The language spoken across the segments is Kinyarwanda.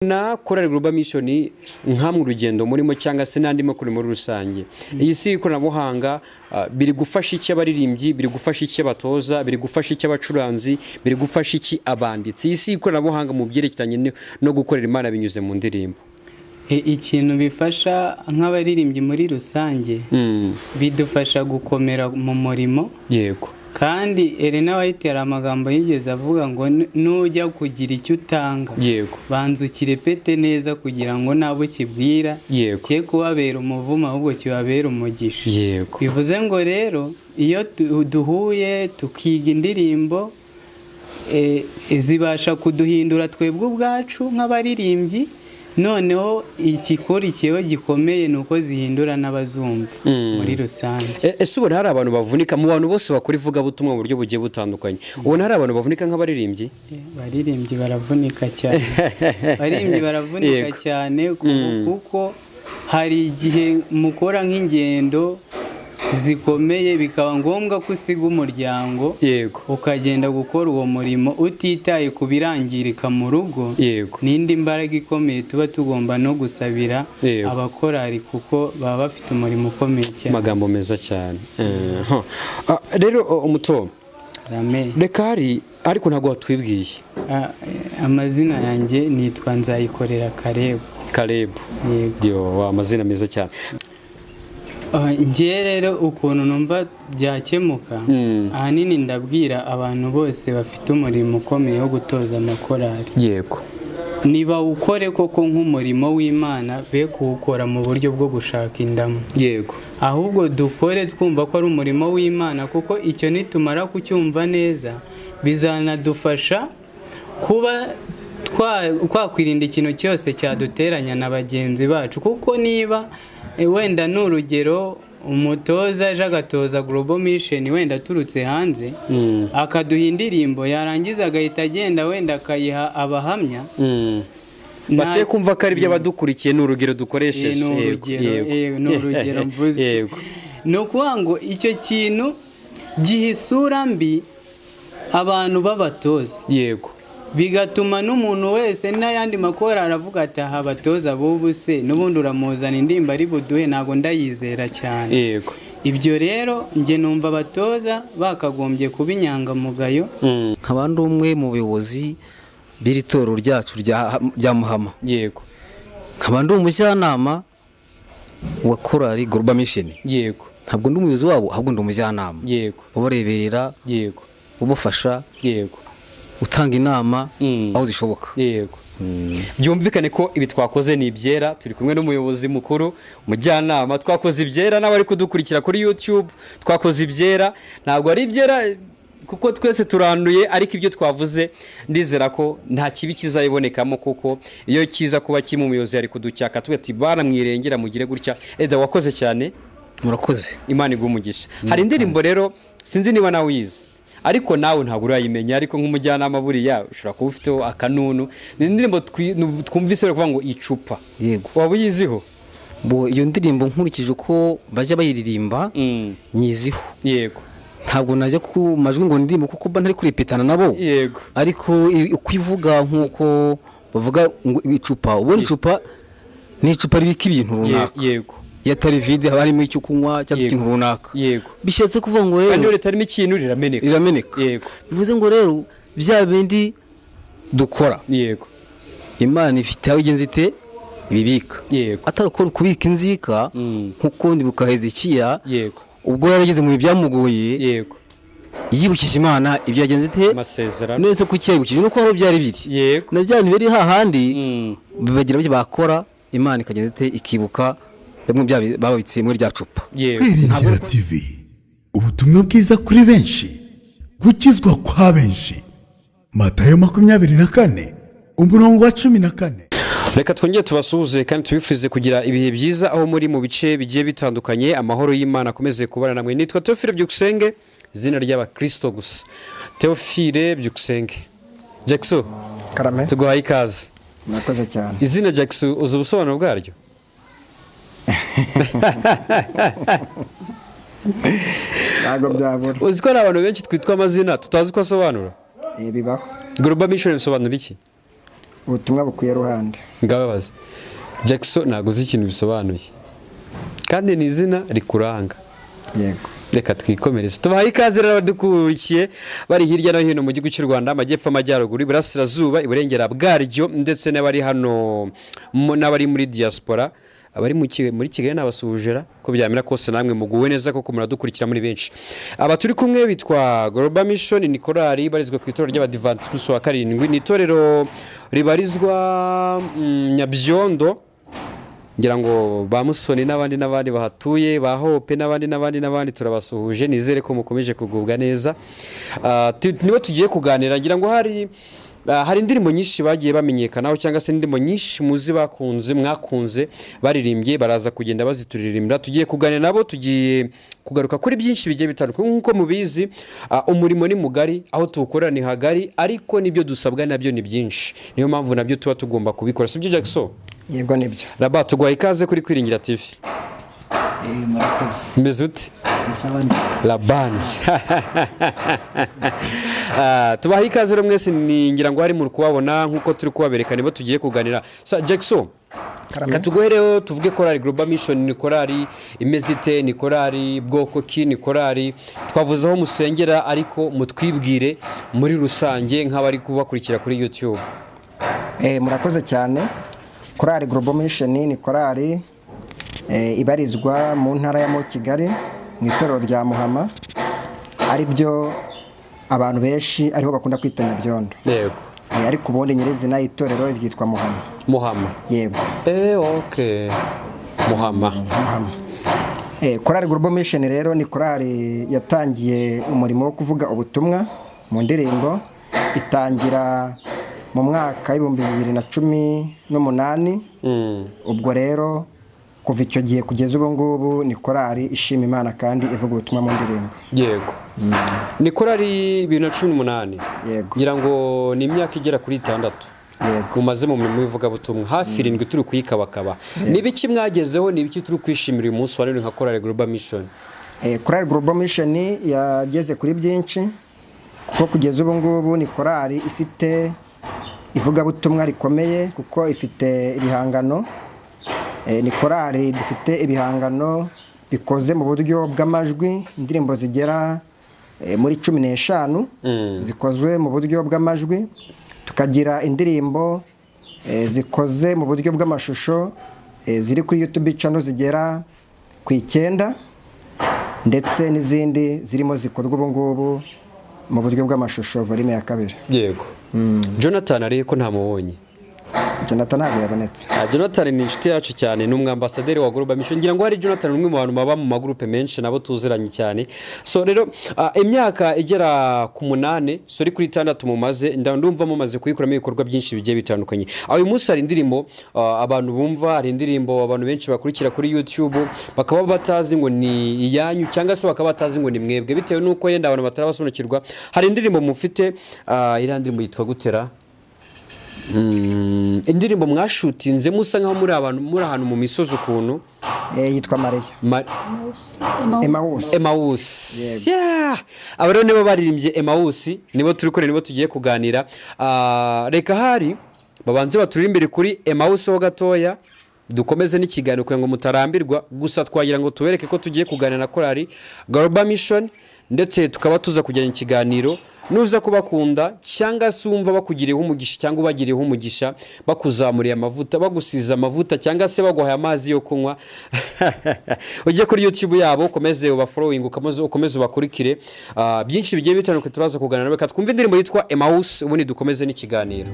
Na Korali Global Mission, nka mu rugendo murimo cyangwa se n'andi makuru muri rusange, iyi si y'ikoranabuhanga biri gufasha iki abaririmbyi, biri gufasha iki abatoza, biri gufasha iki abacuranzi, biri gufasha iki abanditsi, iyi si y'ikoranabuhanga mu byerekeranye no gukorera Imana binyuze mu ndirimbo? Ikintu bifasha nk'abaririmbyi muri rusange, bidufasha gukomera mu murimo. Kandi Elena White hari amagambo yigeze avuga ngo nujya kugira icyo utanga, banza ukirepete neza kugira ngo n'abo ukibwira cye kubabera umuvumo, ahubwo kibabera umugisha. Bivuze ngo rero iyo duhuye tukiga indirimbo, zibasha kuduhindura twebwe ubwacu nk'abaririmbyi. Noneho igikurikiyeho gikomeye ni uko zihindura n'abazumva muri rusange. Ese ubona hari abantu bavunika mu bantu bose bakora ivugabutumwa mu buryo bugiye butandukanye? Ubona hari abantu bavunika nk'abaririmbyi? Abaririmbyi baravunika cyane, abaririmbyi baravunika cyane, kuko hari igihe mukora nk'ingendo zikomeye, bikaba ngombwa ko usiga umuryango, ukagenda gukora uwo murimo utitaye ku birangirika mu rugo. N'indi mbaraga ikomeye tuba tugomba no gusabira abakorari, kuko baba bafite umurimo ukomeye cyane. Amagambo meza cyane. Huh. Rero umuto Amen. reka hari, ariko ntabwo watwibwiye. Amazina yanjye nitwa Nzayikorera Karebu. Karebu. Yego. Dio, wa amazina meza cyane. Njye rero ukuntu numva byakemuka, ahanini ndabwira abantu bose bafite umurimo ukomeye wo gutoza amakorari, nibawukore koko nk'umurimo w'Imana, be kuwukora mu buryo bwo gushaka indamu, ahubwo dukore twumva ko ari umurimo w'Imana, kuko icyo nitumara kucyumva neza bizanadufasha kuba twakwirinda ikintu cyose cyaduteranya na bagenzi bacu. Kuko niba wenda ni urugero, umutoza aje agatoza Global Mission wenda aturutse hanze, akaduha indirimbo, yarangiza agahita agenda wenda akayiha Abahamya, Bateye kumva ko ari iby'abadukurikiye, ni urugero dukoresheje. Ni urugero, ni urugero mvuze. Ni ukuvuga ngo icyo kintu giha isura mbi abantu b'abatoza, bigatuma n'umuntu wese n'ayandi makorali aravuga ati: "Aha abatoza b'ubu se n'ubundi uramuzana indirimbo ari buduhe, ntabwo ndayizera cyane." Ibyo rero njye numva abatoza bakagombye kuba inyangamugayo. Nkaba ndi umwe mu bayobozi b'iri torero ryacu rya Muhama. Nkaba ndi umujyanama wa korali Global Mission. Ntabwo ndi umuyobozi wabo, ahubwo ndi umujyanama ubareberera, ubafasha, utanga inama aho zishoboka. Yego, byumvikane ko ibi twakoze ni ibyera. Turi kumwe n'umuyobozi mukuru, umujyanama. Twakoze ibyera n'abari kudukurikira kuri YouTube. Twakoze ibyera, ntabwo ari ibyera kuko twese turanduye, ariko ibyo twavuze ndizera ko nta kibi kizayibonekamo, kuko iyo kiza kuba kimwe umuyobozi yari kuducyaka tuba ati: "Baramwirengera, mugire gutya." Eda, wakoze cyane. Murakoze. Imana iguha umugisha. Hari indirimbo rero, sinzi niba nawe uyizi, ariko nawe ntabwo urayimenya, ariko nk'umujyanama buriya ushobora kuba ufiteho akanunu. Ni indirimbo twumvise bari kuvuga ngo icupa. Yego. Waba uyiziho? Bo, iyo ndirimbo nkurikije uko bajya bayiririmba, nyiziho. Ntabwo najya ku majwi ngo ndirimbo, kuko mba ntari kurepetana nabo, ariko uko ivuga, nk'uko bavuga ngo icupa, ubundi icupa ni icupa ribika ibintu runaka. Iyo atari vide haba harimo icyo kunywa cyangwa ikintu runaka. Bishatse kuvuga ngo Kandi iyo rero ritarimo ikintu rirameneka. Rirameneka. Bivuze ngo rero bya bindi dukora, Imana ifite aho igenza ite ibibika, atari uko kubika inzika, nk'uko ndibuka Hezekiya ubwo yarageze mu bihe byamugoye, yibukije Imana ibyo yagenze ite Amasezerano. Nese kuki yayibukije? Nuko aho byari biri na bya bintu biri hahandi, bagira ibyo bakora, Imana ikagenda ite? Ikibuka bimwe bya babitse muri rya cupa. Kwiringira TV, ubutumwa bwiza kuri benshi, gukizwa kwa benshi. Matayo 24, umurongo wa 14. Reka twongere tubasuhuze kandi tubifurize kugira ibihe byiza aho muri mu bice bigiye bitandukanye. Amahoro y'Imana akomeze kubana namwe. Nitwa Teofile Byukusenge, izina ry'abakristo gusa, Teofile Byukusenge Jackson. Karame. Tuguhaye ikaze. Murakoze cyane. Izina Jackson uzi ubusobanuro bwaryo? Ntabwo byabura. Uzi ko hari abantu benshi twitwa amazina tutazi uko asobanura? Bibaho. Global Mission bisobanura iki? Ubutumwa bukwiye ruhande. Ngababaza Jackson, ntabwo uzi ikintu bisobanuye kandi ni izina rikuranga. Yego. Reka twikomereze, tubahaye ikaze rero abadukurikiye bari hirya no hino mu gihugu cy'u Rwanda, amajyepfo, amajyaruguru, iburasirazuba, iburengera bwaryo, ndetse n'abari hano n'abari muri diaspora, abari muri Kigali nabasuhujera ko byamera kose namwe muguwe neza koko muradukurikira muri benshi. Aba turi kumwe bitwa Global Mission, ni korali ibarizwa ku itorero ry'Abadivantisiti umunsi wa karindwi, ni itorero ribarizwa Nyabyondo, ngira ngo ba Musoni n'abandi n'abandi bahatuye, ba Hope n'abandi n'abandi n'abandi, turabasuhuje, nizere ko mukomeje kugubwa neza. Nibo tugiye kuganira. Ngira ngo hari indirimbo nyinshi bagiye bamenyekanaho cyangwa se indirimbo nyinshi muzi bakunze, mwakunze baririmbye, baraza kugenda bazituririmbira. Tugiye kuganira nabo, tugiye kugaruka kuri byinshi bigiye bitandukanye. Nk'uko mubizi, umurimo ni mugari, aho tuwukorera ni hagari, ariko n'ibyo dusabwa nabyo ni byinshi, niyo mpamvu nabyo tuba tugomba kubikora, sibyo Jackson? Yego, nibyo. Raba, tuguhaye ikaze kuri Kwiringira TV. Murakoze. Meze ute? Bisaba ni Labani. Tubaha ikaze rero mwese, ni ngira ngo hari muri kubabona nk'uko turi kubabereka, nibo tugiye kuganira. Sa Jackson, Karame. katuguhereho tuvuge korali Global Mission ni korali imeze ite, ni korali bwoko ki, ni korali twavuze aho musengera, ariko mutwibwire muri rusange nk'abari kubakurikira kuri YouTube. Murakoze cyane. Korali Global Mission ni korali ibarizwa mu ntara ya mo Kigali, mu itorero rya Muhama, ari byo abantu benshi ariho bakunda kwita Nyabyondo. Yego. Ariko ubundi nyirizina itorero ryitwa Muhama. Muhama. Yego. Okay, Muhama. Muhama. Korali Global Mission rero ni korali yatangiye umurimo wo kuvuga ubutumwa mu ndirimbo, itangira mu mwaka w'2018. Ubwo rero kuva icyo gihe kugeza ubu ngubu ni korali ishima Imana kandi ivuga ubutumwa mu ndirimbo. Yego, ni korali 2018. Yego. Ngira ngo ni imyaka igera kuri 6 Yego. mumaze mu mirimo y'ivugabutumwa, hafi 7 turi kuyikabakaba. Ni ibiki mwagezeho, ni ibiki turi kwishimira uyu munsi wa none nka korali Global Mission? Korali Global Mission yageze kuri byinshi, kuko kugeza ubu ngubu ni korali ifite ivugabutumwa rikomeye, kuko ifite ibihangano. Ni korali dufite ibihangano bikoze mu buryo bw'amajwi, indirimbo zigera muri 15 zikozwe mu buryo bw'amajwi, tukagira indirimbo zikoze mu buryo bw'amashusho ziri kuri YouTube channel zigera ku 9, ndetse n'izindi zirimo zikorwa ubu ngubu mu buryo bw'amashusho volume ya 2. Yego. Jonathan ariye ko ntamubonye? Jonathan ntabwo yabonetse. Jonathan ni inshuti yacu cyane, ni umwambasaderi wa Global Mission. Ngira ngo hari Jonathan umwe mu bantu baba mu magurupe menshi nabo tuziranye cyane. So rero imyaka igera ku 8, sorry, kuri 6 mumaze, ndumva mumaze kuyikoramo ibikorwa byinshi bigiye bitandukanye. Uyu munsi hari indirimbo abantu bumva, hari indirimbo abantu benshi bakurikira kuri YouTube bakaba batazi ngo ni iyanyu, cyangwa se bakaba batazi ngo ni mwebwe, bitewe n'uko yenda abantu batarabasobanukirwa. Hari indirimbo mufite, iriya ndirimbo yitwa gutera? Indirimbo mwashutinze musa nkaho muri abantu muri ahantu mu misozi ukuntu. Yitwa Mariya. Emawusi. Emawusi. Yeah! Aba rero nibo baririmbye Emawusi, nibo turi kure, nibo tugiye kuganira. Reka hari babanze baturirimbire kuri Emawusi ho gatoya, dukomeze n'ikiganiro kugira ngo mutarambirwa. Gusa twagira ngo tubereke ko tugiye kuganira na korali Global Mission, ndetse tukaba tuza kugirana ikiganiro. Nuza kubakunda cyangwa se wumva bakugiriyeho umugisha cyangwa ubagiriyeho umugisha, bakuzamuriye amavuta, bagusize amavuta, cyangwa se baguhaye amazi yo kunywa, ujye kuri YouTube yabo ukomeze ubafollowing, ukomeze ubakurikire. Byinshi bigiye bitandukanye turaza kuganira nabo. Reka twumve indirimbo yitwa Emmaus, ubundi dukomeze n'ikiganiro.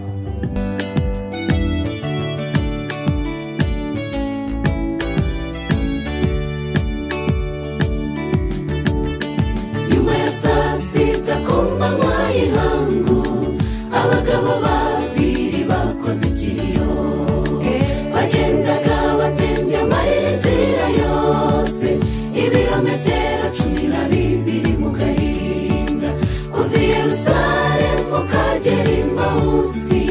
Nyuma ya saa sita ku manywa y'ihangu, abagabo babiri bakoze ikiriyo, bagendaga batembye amarira inzira yose, ibirometero 12 mu gahinda, kuva i Yerusalemu ukagera i Emawusi.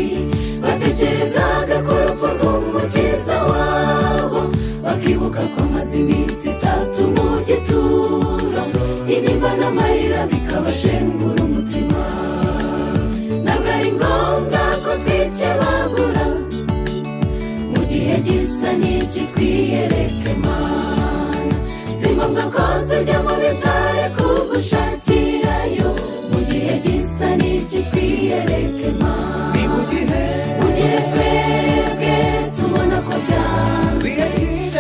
Gisa n'iki twiyereke Mana. Si ngombwa ko tujya mu bitare kugushakirayo. Mu gihe gisa n'iki twiyereke Mana. Mu gihe twebwe tubona ko byanze,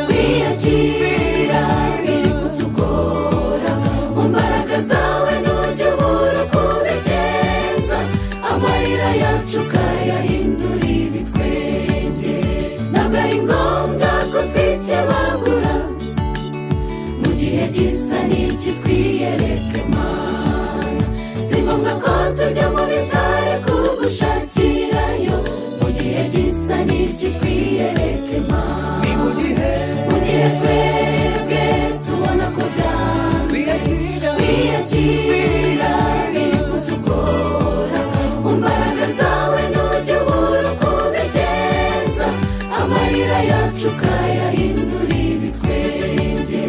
kwiyakira biri kutugora, mu mbaraga zawe ntujya ubura uko ubigenza, amarira yacu ukayahindura ibitwenge. Ntabwo ari ngombwa ko twikebagura. Mu gihe gisa n'iki twiyereke Mana. Si ngombwa ko tujya mu bitare kugushakirayo. Mu gihe gisa n'iki twiyereke Mana. Mu gihe twebwe tubona ko byanze, kwiyakira biri kutugora, mu mbaraga zawe ntujya ubura uko ubigenza, amarira yacu ukayahindura ibitwenge.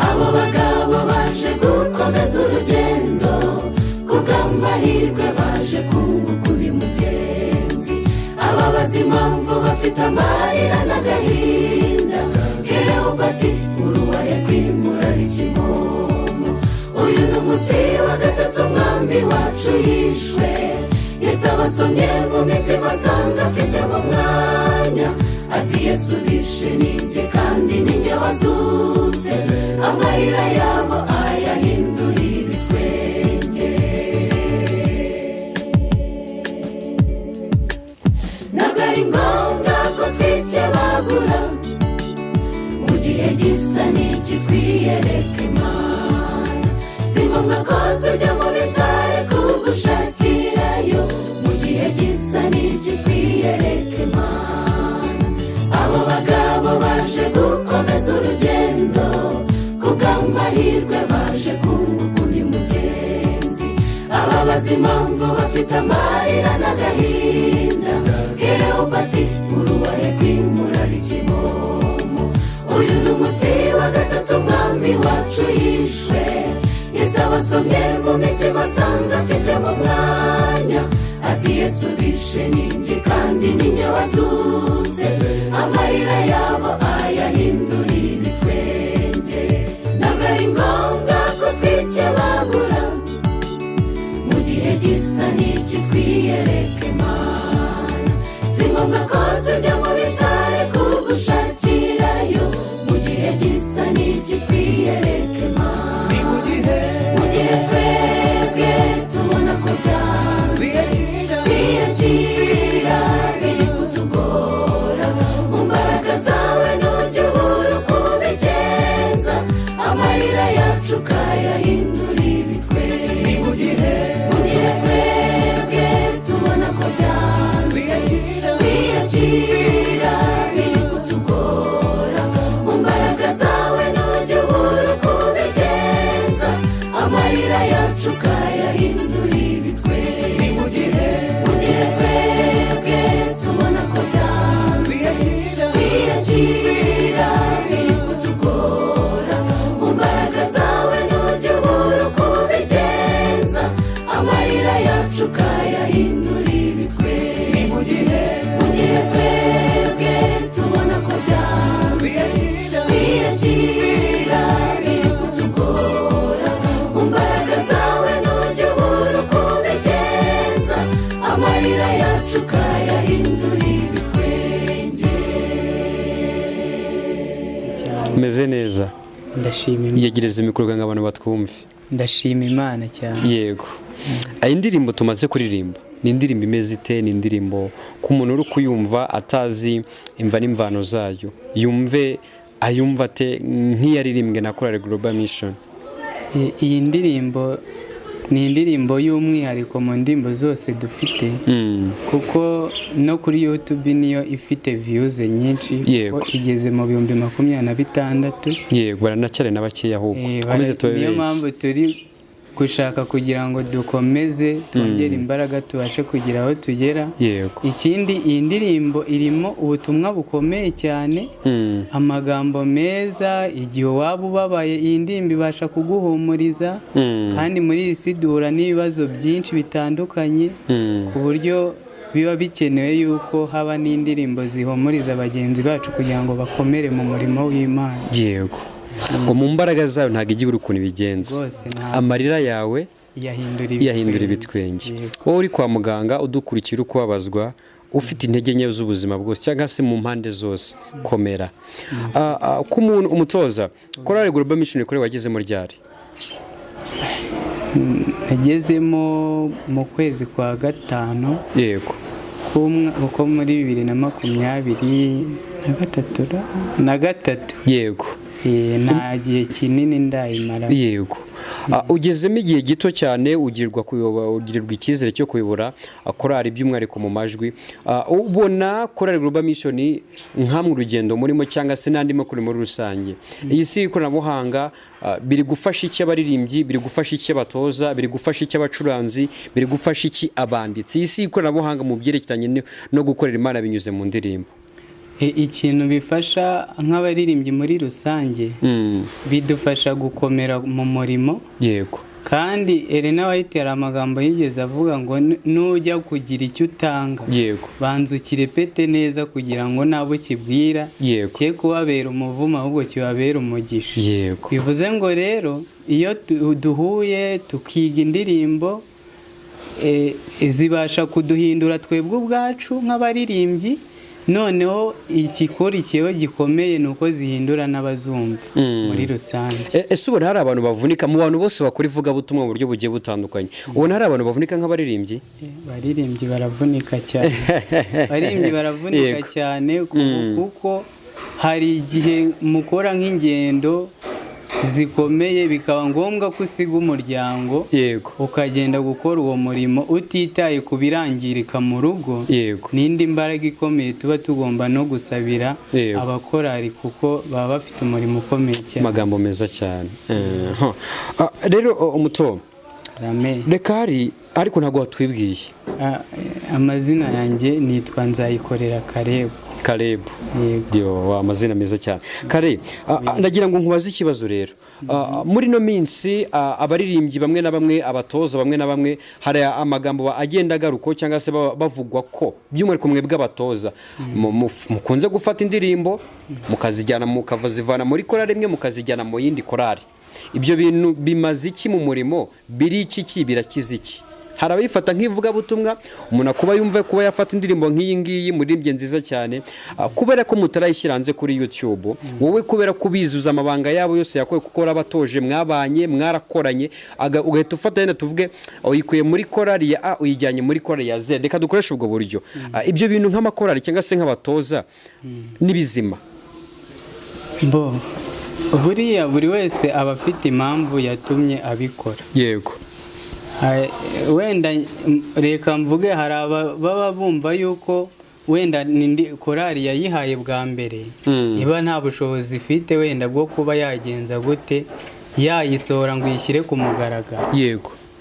Abo bagabo baje gukomeza urugendo, kubw'amahirwe baje kunguka undi mugenzi. Ababaza impamvu bafite amarira n'agahinda. Kerewupati uruwaye kwimura ikimomo. Uyu ni umunsi wa gatatu umwami wacu yishwe. Yesu abasomye mu mitima, asanga afitemo umwanya, ati: "Yesu bishe ninjye, kandi ninjye wazutse." Amarira yabo ayahindura ibitwenge. Ntabwo ari ngombwa ko twikebagura. Mu gihe gisa n'iki twiyereke Imana. Si ngombwa ko tujya mu bitare kugushakirayo. Mu gihe gisa n'iki twiyereke Imana. Abo bagabo baje gukomeza urugendo, kubw'amahirwe baje kunguka undi mugenzi. Ababaza impamvu bafite amarira n'agahinda. Kerewupati uruwaye kwimura ikimomo. Uyu ni umunsi wa gatatu umwami wacu yishwe. Yesu abasomye mu mitima, asanga afitemo umwanya, ati: "Yesu bishe ninjye, kandi ninjye wazutse." Amarira yabo ayahindura ibitwenge. Ntabwo ari ngombwa ko twikebagura. Mu gihe gisa n'iki twiyereke Imana. Si ngombwa ko tujya mu bitare kugushakirayo. Mu gihe gisa n'iki twiyereke Imana. Mu gihe twebwe tubona ko byanze, kwiyakira biri kutugora, mu mbaraga zawe ntujya ubura uko ubigenza, amarira yacu ukayahindura ibitwenge. Mu gihe twebwe tubona ko byanze, kwiyakira biri kutugora, mu mbaraga zawe ntujya ubura uko ubigenza, amarira yacu ukayahindura ibitwenge. Mu gihe twebwe tubona ko byanze, kwiyakira biri kutugora, mu mbaraga zawe ntujya ubura uko ubigenza, amarira yacu ukayahindura ibitwenge. Mu gihe twebwe tubona ko byanze, kwiyakira biri kutugora, mu mbaraga zawe ntujya ubura uko ubigenza, amarira yacu ukayahindura ibitwenge. Cyane. Meze neza. Ndashima Imana. Yegereza mikoro kugira ngo abantu batwumve. Ndashima Imana cyane. Yego, iyi ndirimbo tumaze kuririmba ni indirimbo imeze ite? Ni indirimbo ku muntu uri kuyumva atazi imva n'imvano zayo, yumve ayumva ate nk'iyaririmbwe na Korali Global Mission? Iyi ndirimbo ni indirimbo y'umwihariko mu ndirimbo zose dufite, kuko no kuri YouTube niyo ifite views nyinshi, kuko igeze mu 26,000. Yego, baranacyari na bakeya ahubwo. Dukomeze tube Niyo benshi. mpamvu turi Gushaka kugira ngo dukomeze twongere imbaraga, tubashe kugira aho tugera. Ikindi, iyi ndirimbo irimo ubutumwa bukomeye cyane, amagambo meza. Igihe waba ubabaye, iyi ndirimbo ibasha kuguhumuriza. Kandi muri iyi si duhura n'ibibazo byinshi bitandukanye, ku buryo biba bikenewe yuko haba n'indirimbo zihumuriza bagenzi bacu kugira ngo bakomere mu murimo w'Imana. Yego, ngo mu mbaraga zayo ntabwo ijya ibura ukuntu ibigenza. Rwose ntabwo. Amarira yawe yahindura yahindura ibitwenge. Yego. Wowe uri kwa muganga udukurikira, ukubabazwa, ufite intege nke z'ubuzima bwose cyangwa se mu mpande zose, komera. Ku muntu umutoza Korali Global Mission, kuri wagezemo ryari? Nagezemo mu kwezi kwa gatanu uko muri 2023 na 3. Nta gihe kinini ndayimara. Yego. Ugezemo igihe gito cyane, ugirirwa kuyoba, ugirirwa icyizere cyo kuyobora korali, by'umwihariko mu majwi. Ubona Korali Global Mission nkamwe urugendo murimo cyangwa se n'andi makuru muri rusange, iyi si y'ikoranabuhanga, biri gufasha iki abaririmbyi, biri gufasha iki abatoza, biri gufasha iki abacuranzi, biri gufasha iki abanditsi, iyi si y'ikoranabuhanga mu byerekeranye no gukorera Imana binyuze mu ndirimbo? Ikintu bifasha nk'abaririmbyi muri rusange, bidufasha gukomera mu murimo. Kandi Elena White hari amagambo yigeze avuga ngo nujya kugira icyo utanga, banza ukirepete neza kugira ngo n'abo ukibwira cye kubabera umuvumo, ahubwo kibabera umugisha. Bivuze ngo rero iyo duhuye tukiga indirimbo, zibasha kuduhindura twebwe ubwacu nk'abaririmbyi. Noneho igikurikiyeho gikomeye ni uko zihindura n'abazumva muri rusange. Ese ubona hari abantu bavunika mu bantu bose bakora ivugabutumwa mu buryo bugiye butandukanye? Ubona hari abantu bavunika nk'abaririmbyi? Abaririmbyi baravunika cyane, abaririmbyi baravunika cyane, kuko hari igihe mukora nk'ingendo zikomeye, bikaba ngombwa ko usiga umuryango ukagenda gukora uwo murimo utitaye ku birangirika mu rugo. N'indi mbaraga ikomeye tuba tugomba no gusabira abakorari, kuko baba bafite umurimo ukomeye cyane. Amagambo meza cyane. Rero umuto Amen. reka hari, ariko ntabwo watwibwiye. Amazina yanjye nitwa Nzayikorera Karebu. Karebu. Yego. Yo, wa amazina meza cyane kare. Ndagira ngo nkubaze ikibazo rero. Muri ino minsi, abaririmbyi bamwe na bamwe, abatoza bamwe na bamwe, hari amagambo agenda agarukaho cyangwa se bavugwa ko by'umwihariko mwebwe abatoza mukunze gufata indirimbo mukazijyana, mukazivana muri korari imwe mukazijyana mu yindi korari. Ibyo bintu bimaze iki mu murimo? Biri iki ki birakiza iki? Hari abayifata nk'ivugabutumwa, umuntu akuba yumva kuba yafata indirimbo nk'iyi ngiyi muririmbye nziza cyane, kubera ko mutarayishyira hanze kuri YouTube, wowe kubera ko ubizuza amabanga yabo yose yakowe, kuko warabatoje, mwabanye, mwarakoranye, ugahita ufata, yenda tuvuge uyikuye muri korali ya A uyijyanye muri korali ya Z, reka dukoreshe ubwo buryo. Ibyo bintu nk'amakorali cyangwa se nk'abatoza ni bizima? Bo buriya buri wese aba afite impamvu yatumye abikora. Wenda reka mvuge, hari baba bumva yuko wenda nindi korali yayihaye bwa mbere iba nta bushobozi ifite wenda bwo kuba yagenza gute, yayisohora ngo uyishyire ku mugaragaro,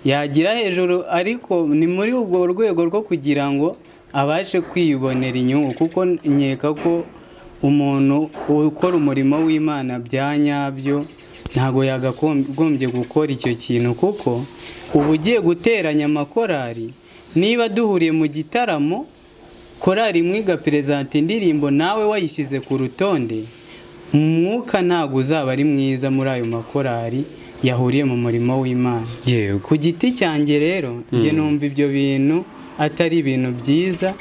yagira hejuru, ariko ni muri ubwo rwego rwo kugira ngo abashe kwibonera inyungu, kuko nkeka ko umuntu ukora umurimo w'Imana bya nyabyo ntabwo yakagombye gukora icyo kintu, kuko uba ugiye guteranya amakorari. Niba duhuriye mu gitaramo, korari imwe igaperezanta indirimbo nawe wayishyize ku rutonde, umwuka ntabwo uzaba ari mwiza muri ayo makorari yahuriye mu murimo w'Imana. Ku giti cyanjye rero, njye numva ibyo bintu atari ibintu byiza,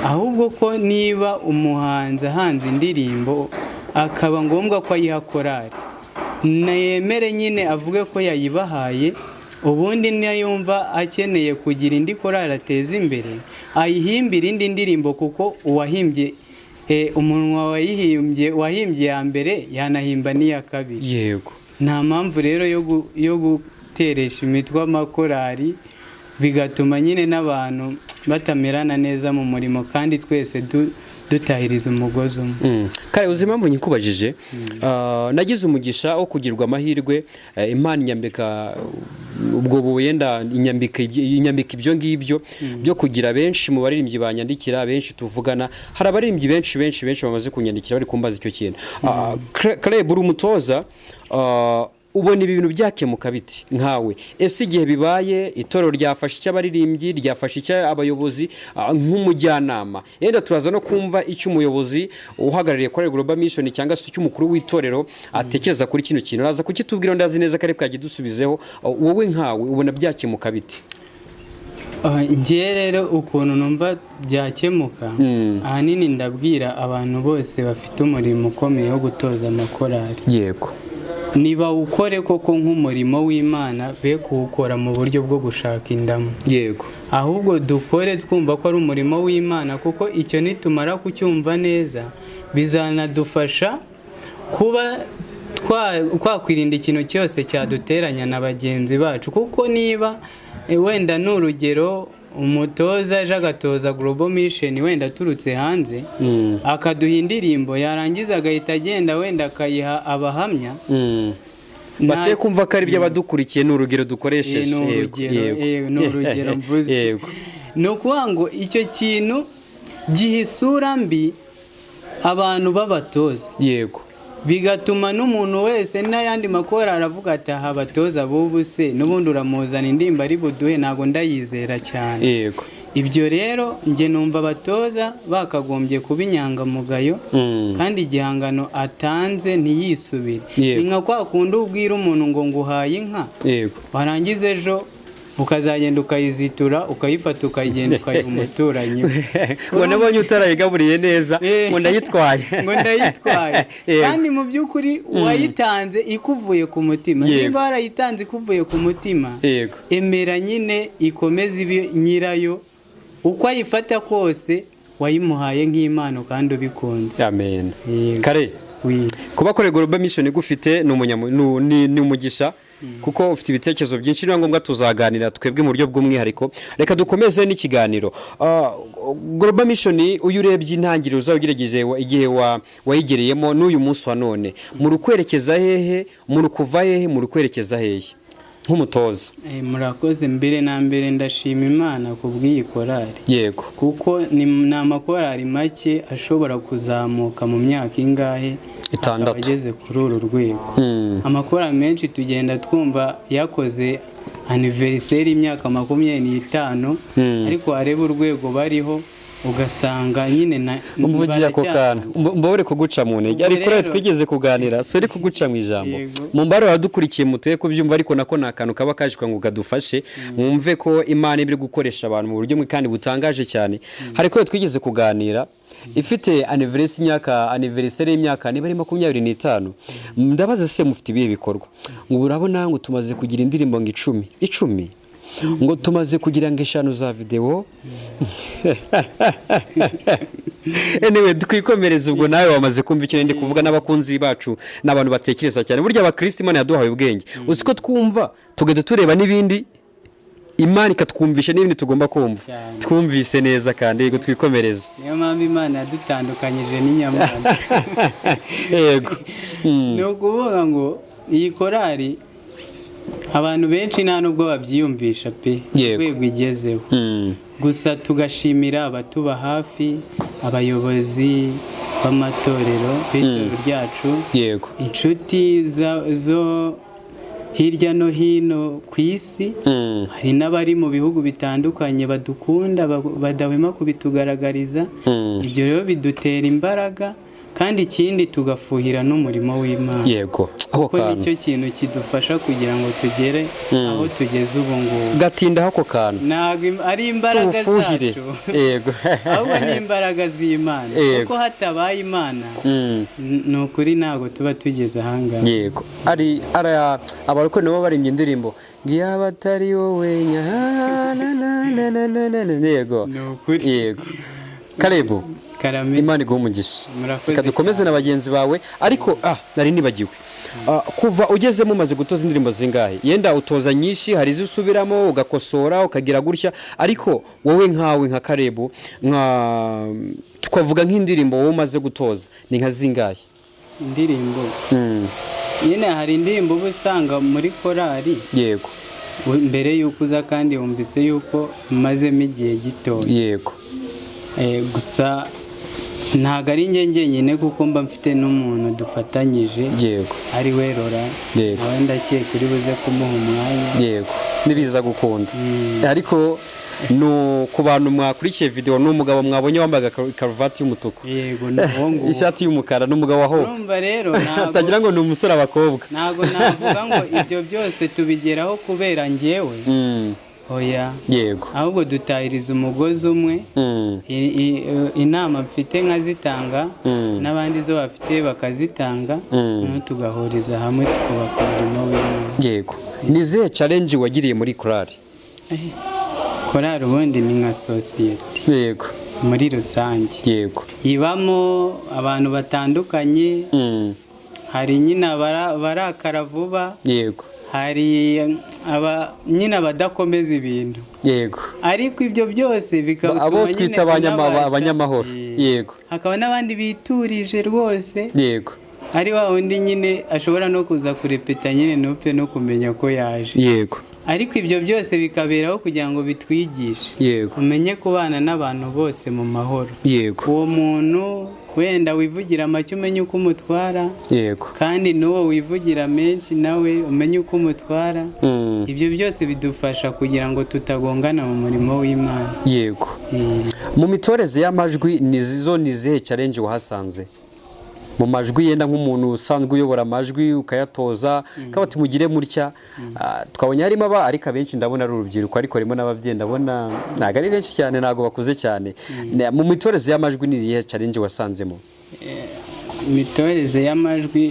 ahubwo ko niba umuhanzi ahanze indirimbo akaba ngombwa ko ayiha korari, nayemere nyine avuge ko yayibahaye, ubundi niyumva akeneye kugira indi korari ateza imbere ayihimbire indi ndirimbo, kuko uwahimbye umunwa wayihimbye, wahimbye iya mbere yanahimba n'iya kabiri. Nta mpamvu rero yo guteresha imitwe amakorari, bigatuma nyine n'abantu batamerana neza mu murimo, kandi twese dutahiriza umugozi umwe. Kare, uzi impamvu nyikubajije? Nagize umugisha wo kugirwa amahirwe, Imana inyambika Ubwo wenda inyambika ibyo ngibyo byo kugira benshi mu baririmbyi banyandikira, benshi tuvugana. Hari abaririmbyi benshi benshi benshi bamaze kunyandikira bari kumbaza icyo kintu. Caleb, uri umutoza, ubona ibi bintu byakemuka biti nkawe? Ese igihe bibaye, itorero ryafashe icy'abaririmbyi, ryafashe icy'abayobozi, nk'umujyanama, yenda turaza no kumva icyo umuyobozi uhagarariye Korali Global Mission cyangwa se icy'umukuru w'itorero atekereza kuri kino kintu, araza kukitubwira. Ndazi neza ko ari bwagidusubizeho. Wowe nkawe ubona byakemuka biti? Njye rero ukuntu numva byakemuka, ahanini ndabwira abantu bose bafite umurimo ukomeye wo gutoza amakorari, nibawukore koko nk'umurimo w'Imana, be kuwukora mu buryo bwo gushaka indamu. Ahubwo dukore twumva ko ari umurimo w'Imana, kuko icyo nitumara kucyumva neza bizanadufasha kuba twakwirinda ikintu cyose cyaduteranya na bagenzi bacu. Kuko niba wenda ni urugero, umutoza aje agatoza Global Mission wenda aturutse hanze, akaduha indirimbo, yarangiza agahita agenda wenda akayiha Abahamya, Bateye kumva ko ari iby'abadukurikiye, ni urugero dukoresheje. Ni urugero, ni urugero mvuze. Ni ukuvuga ngo icyo kintu giha isura mbi abantu b'abatoza, bigatuma n'umuntu wese n'ayandi makorali aravuga ati: "Aha abatoza b'ubu se n'ubundi uramuzana indirimbo ari buduhe, ntabwo ndayizera cyane." Ibyo rero njye numva abatoza bakagombye kuba inyangamugayo, kandi igihangano atanze ntiyisubire. Ni nka kwa kundi ubwira umuntu ngo nguhaye inka, warangiza ejo ukazagenda ukayizitura, ukayifata, ukayigenda ukayiha umuturanyi we. Ngo nabonye utarayigaburiye neza, ngo ndayitwaye. Ngo ndayitwaye. Kandi mu by'ukuri wayitanze ikuvuye ku mutima. Niba warayitanze ikuvuye ku mutima, emera nyine ikomeze ibe nyirayo, uko ayifata kose wayimuhaye nk'impano kandi ubikunze. Amen. Yego. Kare Oui. kuba Korali Global Mission igufite ni umugisha, kuko ufite ibitekerezo byinshi. Niba ngombwa tuzaganira twebwe mu buryo bw'umwihariko. Reka dukomeze n'ikiganiro. Global Mission, uyu urebye intangiriro uzaba ugerageje igihe wayigereyemo n'uyu munsi wa none, muri kwerekeza hehe? Muri kuva hehe? Muri kwerekeza hehe nk'umutoza? Murakoze. Mbere na mbere ndashima Imana ku bw'iyi korali, kuko ni amakorali make ashobora kuzamuka mu myaka ingahe 6. akaba ageze kuri uru rwego. Amakorali menshi tugenda twumva yakoze anniversaire y'imyaka 25, ariko wareba urwego bariho ugasanga nyine Umvugiye ako kantu, mbabure kuguca mu ntege, Ubwo ariko rero rero- twigeze kuganira, sorry kuguca mu ijambo. Yego. Mu mbaro badukurikiye mutuye kubyumva, ariko nako ni akantu kaba kaje kugira ngo kadufashe mwumve ko Imana iba iri gukoresha abantu mu buryo bumwe kandi butangaje cyane. Hari ko twigeze kuganira ifite anniversaire, imyaka anniversaire y'imyaka niba ari 25. Ndabaza: "Se mufite ibihe bikorwa?" Ngo urabona ngo tumaze kugira indirimbo ngo 10 10, ngo tumaze kugira ngo 5 za videwo. Anyway, twikomereze. Ubwo nawe wamaze kumva icyo ndi kuvuga, n'abakunzi bacu n'abantu batekereza cyane. Burya abakristo Imana yaduhaye ubwenge, uzi ko twumva tugahita tureba n'ibindi, Imana ikatwumvisha n'ibindi tugomba kumva. Cyane. Twumvise neza kandi. Yego, twikomereze. Niyo mpamvu Imana yadutandukanyije n'inyamaswa. Ni ukuvuga ngo iyi korali abantu benshi nta nubwo babyiyumvisha pe, urwego igezeho. Gusa tugashimira abatuba hafi, abayobozi b'amatorero, b'itorero ryacu, inshuti zo hirya no hino ku isi. Hari n'abari mu bihugu bitandukanye badukunda, badahwema kubitugaragariza. Ibyo rero bidutera imbaraga, kandi ikindi tugafuhira n'umurimo w'Imana, Yego, ako kuko kantu. nicyo kintu kidufasha kugira ngo tugere aho tugeze ubu ngubu. Gatindaho ako kantu. Ntabwo ari imbaraga Tuwufuhire. zacu, ahubwo ni imbaraga z'Imana, kuko hatabaye Imana, ni ukuri ntabwo tuba tugeze ahangaha. Yego, ari ara abarokore nabo baririmbye indirimbo ngo iyaba atari wowe nya na na na na na na na. Yego. Ni ukuri. Yego, Kalebu. Karame. Imana iguhe umugisha. Murakoze Reka dukomeze na bagenzi bawe, ariko nari nibagiwe. Kuva ugezemo umaze gutoza indirimbo zingahe? Yenda utoza nyinshi, hari izo usubiramo ugakosora ukagira gutya, ariko wowe nkawe nka Karebu, nka twavuga nk'indirimbo wowe umaze gutoza ni nka zingahe? Indirimbo nyine, hari indirimbo uba usanga muri korali Mbere y'uko uza kandi wumvise yuko mazemo igihe gitoya. Yego. Gusa ntabwo ari njye njyenyine, kuko mba mfite n'umuntu dufatanyije. Yego. Ari we Rora. Yego. Nawe ndakeka uri buze kumuha umwanya. Yego, nibiza gukunda. Ariko no ku bantu mwakurikiye video, ni umugabo mwabonye wambaye karuvati y'umutuku. Yego, ni uwo nguwo. Ishati y'umukara, ni umugabo wa Hope. Urumva rero ntabwo Utagira ngo ni umusore abakobwa. Ntabwo navuga ngo ibyo byose tubigeraho kubera njyewe. Oya. Yego. Ahubwo dutahiriza umugozi umwe. Inama mfite nkazitanga, n'abandi zo bafite bakazitanga, noneho tugahuriza hamwe tukubaka umurimo w'Imana. Yego. Ni izihe challenge wagiriye muri korali? Korali ubundi ni nka sosiyete. Yego. Muri rusange. Yego. Ibamo abantu batandukanye. Hari nyine barakara vuba. Yego. Hari nyine abadakomeza ibintu. Yego. Ariko ibyo byose bikaba abo twita abanyamahoro. Yego. Hakaba n'abandi biturije rwose. Yego. Ari wa wundi nyine ashobora no kuza kurepeta nyine ntupfe no kumenya ko yaje. Yego. Ariko ibyo byose bikaberaho kugira ngo bitwigishe. Yego. Umenye kubana n'abantu bose mu mahoro. Yego. Uwo muntu wenda wivugira make umenye uko umutwara. Yego. Kandi n'uwo wivugira menshi nawe umenye uko umutwara. Ibyo byose bidufasha kugira ngo tutagongana mu murimo w'Imana. Yego. Mu mitoreze y'amajwi nizo ni izihe challenge wahasanze? Mu majwi yenda nk'umuntu usanzwe uyobora amajwi ukayatoza, kaba tumugire mutya. Twabonye harimo aba, ariko abenshi ndabona ari urubyiruko, ariko harimo n'ababyeyi ndabona ntabwo ari benshi cyane, ntabwo bakuze cyane. Mu mitoreze y'amajwi ni izihe challenge wasanzemo? Imitoreze y'amajwi,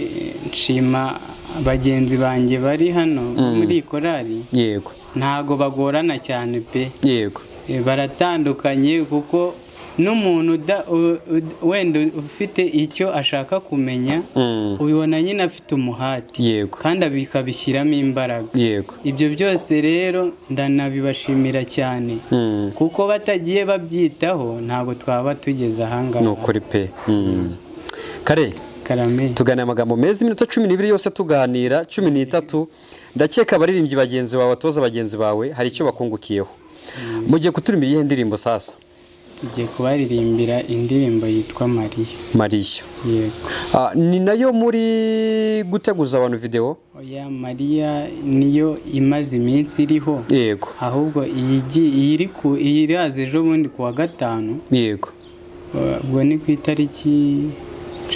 nshima bagenzi banjye bari hano muri korali. Yego. Ntago bagorana cyane pe. Yego. Baratandukanye kuko n'umuntu wenda ufite icyo ashaka kumenya, ubibona nyine afite umuhati. Yego. Kandi akabishyiramo imbaraga. Yego. Ibyo byose rero ndanabibashimira cyane. Kuko batagiye babyitaho ntabwo twaba tugeze ahangaha. Ni ukuri pe. Kare. Karame. Tuganira amagambo meza iminota 12 yose tuganira 13. Ndakeka abaririmbyi bagenzi bawe, abatoza bagenzi bawe hari icyo bakungukiyeho. Mugiye kuturirimbira iyihe ndirimbo sasa? Tugiye kubaririmbira indirimbo yitwa Mariya. Mariya. Yego. Ni nayo muri guteguza abantu video? Oya, Mariya niyo imaze iminsi iriho. Yego. Ahubwo iyiraza ejo bundi kuwa 5. Yego. Ubwo ni ku itariki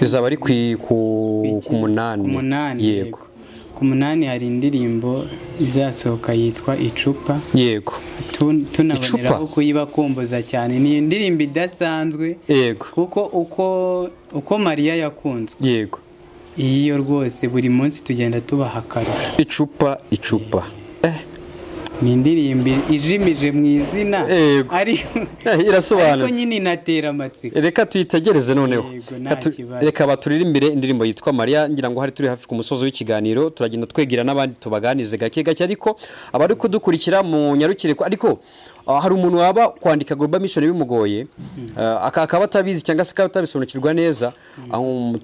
izaba ari ku 8. Yego. Ku 8 hari indirimbo izasohoka yitwa Icupa. Yego. Tunaboneraho kuyibakumbuza cyane. Ni indirimbo idasanzwe. Yego. Kuko uko Mariya yakunzwe. Yego. Iyo rwose buri munsi tugenda tubaha akarusho. Icupa icupa. Ni indirimbo ijimije mu izina. Yego. Irasobanutse. Ariko nyine inatera amatsiko. Reka tuyitegereze noneho. Reka baturirimbire indirimbo yitwa Mariya, ngira ngo hari turi hafi ku musozo w'ikiganiro, turagenda twegira n'abandi tubaganize gake gake, ariko abari kudukurikira mu nyarukire, ariko hari umuntu waba kwandika Global Mission bimugoye, akaba atabizi cyangwa se akaba atabisobanukirwa neza,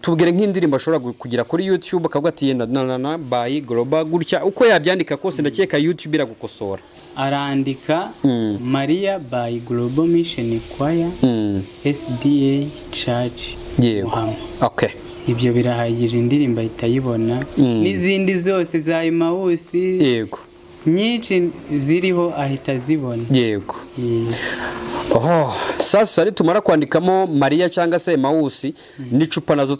tubwire nk'indirimbo ashobora kugira kuri YouTube akavuga ati na na na by Global gutya, uko yabyandika kose ndakeka YouTube iragukosora. Arandika Maria by Global Mission Choir SDA Church. Yego. Okay. Ibyo birahagije, indirimbo ahita ayibona. N'izindi zose za Emmaus. Yego. Nyinshi ziriho ahita azibona. Yego. Oh, sasa nitumara kwandikamo Mariya cyangwa se Emmaus n'icupa nazo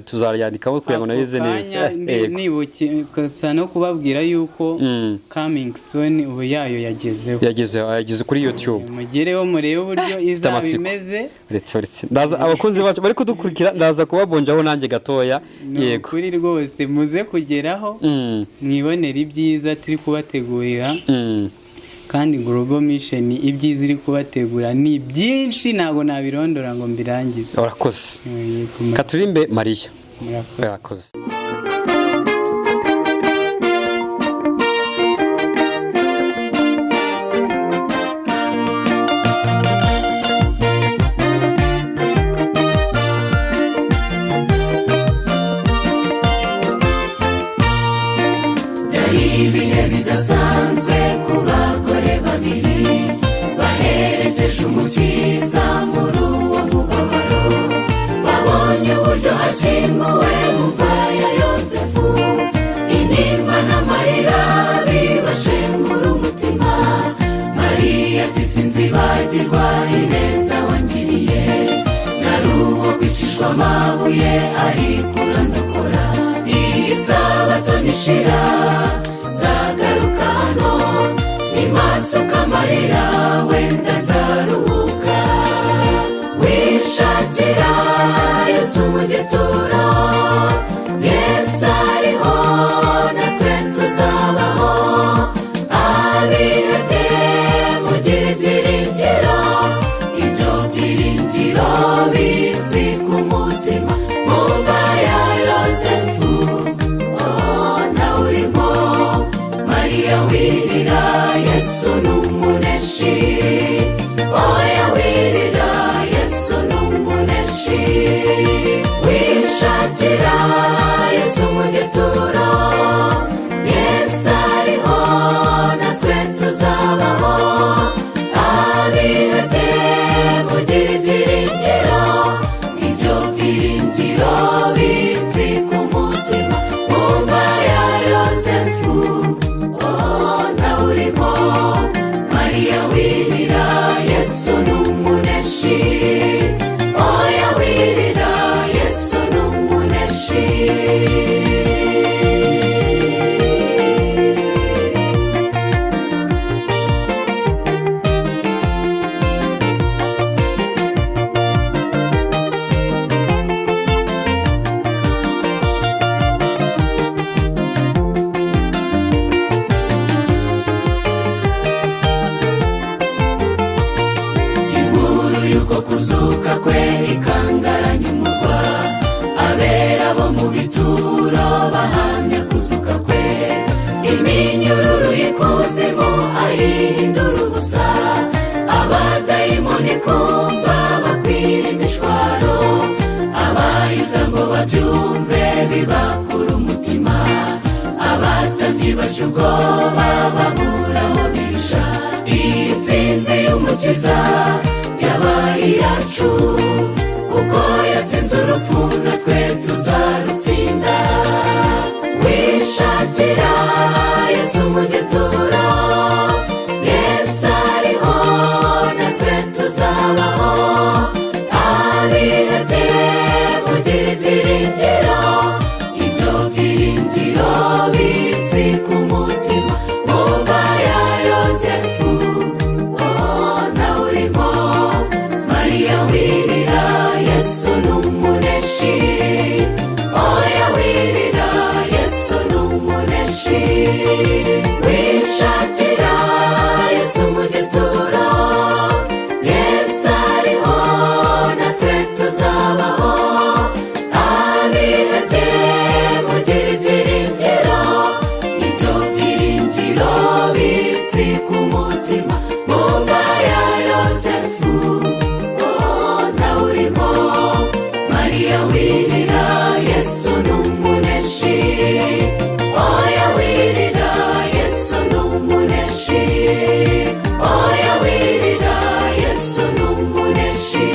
tuzayandikamo kugira ngo nayize neza. Nibuka no kubabwira yuko coming soon ubu yayo yagezeho. Yageze kuri YouTube. Mugereho murebe uburyo izaba imeze. Uretse ndaza abakunzi bacu bari kudukurikira ndaza kubabonjaho nanjye gatoya. Yego. Kuri rwose muze kugeraho mwibonera ibyiza turi kubategurira. Kandi Global Mission ibyiza iri kubategura ni byinshi, ntabwo nabirondora ngo mbirangize. Urakoze. Katurimbe Mariya. Murakoze. Byari ibihe bidasanzwe. Washyinguwe mu mva ya Yosefu, intimba n'amarira bibashengura umutima. Mariya ati: "Sinzibagirwa ineza wangiriye, nari uwo kwicishwa amabuye, ariko urandokora. Iyi sabato nishira nzagaruka hano, nimasuka amarira wenda nzaruhuka." Wishakira Yesu mu gituro, Yesu ariho, natwe tuzabaho. Abihebye mugire ibyiringiro, ibyo byiringiro bitsi ku mutima. Mu mva ya Yosefu, oh, nawe urimo. Mariya wirira, Yesu ni umuneshi. Oya, wirira, Yesu ni umuneshi. Wishakira Yesu mu gituro, Yesu ariho, natwe tuzabaho. Abihebye mugire ibyiringiro, ibyo byiringiro bitsi ku mutima. Mu mva ya Yosefu, oh, nawe urimo. Mariya wirira, Yesu ni umuneshi. Oya, wirira, Yesu ni umuneshi. Inkuru y'uko kuzuka kwe ikangaranya umurwa, abera bo mu bituro bahamya kuzuka kwe. Iminyururu y'ikuzimu ayihindura ubusa, abadayimoni kumva bakwira imishwaro. Abayuda ngo babyumve bibakura umutima, abatambyi bashya ubwoba babura aho bisha. Iyi nsinzi y'Umukiza yabaye iyacu, kuko yatsinze urupfu, natwe tuzarutsinda. Wishakira Yesu mu gituro, Yesu ariho, natwe tuzabaho. Abihebye mugire ibyiringiro, ibyo byiringiro bitsi ku mutima. Mu mva ya Yosefu, oh, nawe urimo. Mariya wirira, Yesu ni umuneshi. Oya, wirira, Yesu ni umuneshi. Wishakira Yesu mu gituro, Yesu ariho, natwe tuzabaho. Abihebye mugire ibyiringiro, ibyo byiringiro bitsi ku mutima. Mu mva ya Yosefu, oh, nawe urimo. Mariya wirira, Yesu ni umuneshi. Oya, wirira, Yesu ni umuneshi. Oya, wirira, Yesu ni umuneshi.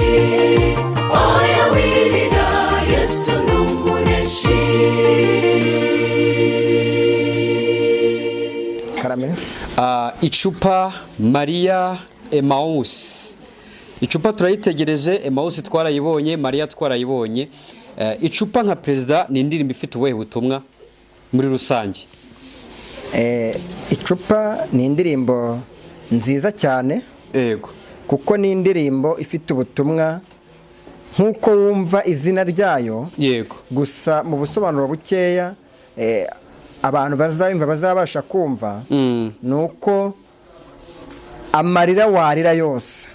Oya, wirira, Yesu ni umuneshi. Karame. Icupa, Mariya, Emawusi. Icupa turayitegereje, Emawusi twarayibonye, Mariya twarayibonye. Icupa nka perezida ni indirimbo ifite ubuhe butumwa muri rusange? Icupa ni indirimbo nziza cyane, kuko ni indirimbo ifite ubutumwa nk'uko wumva izina ryayo. Gusa mu busobanuro bukeya, abantu bazayumva bazabasha kumva, ni uko amarira warira yose,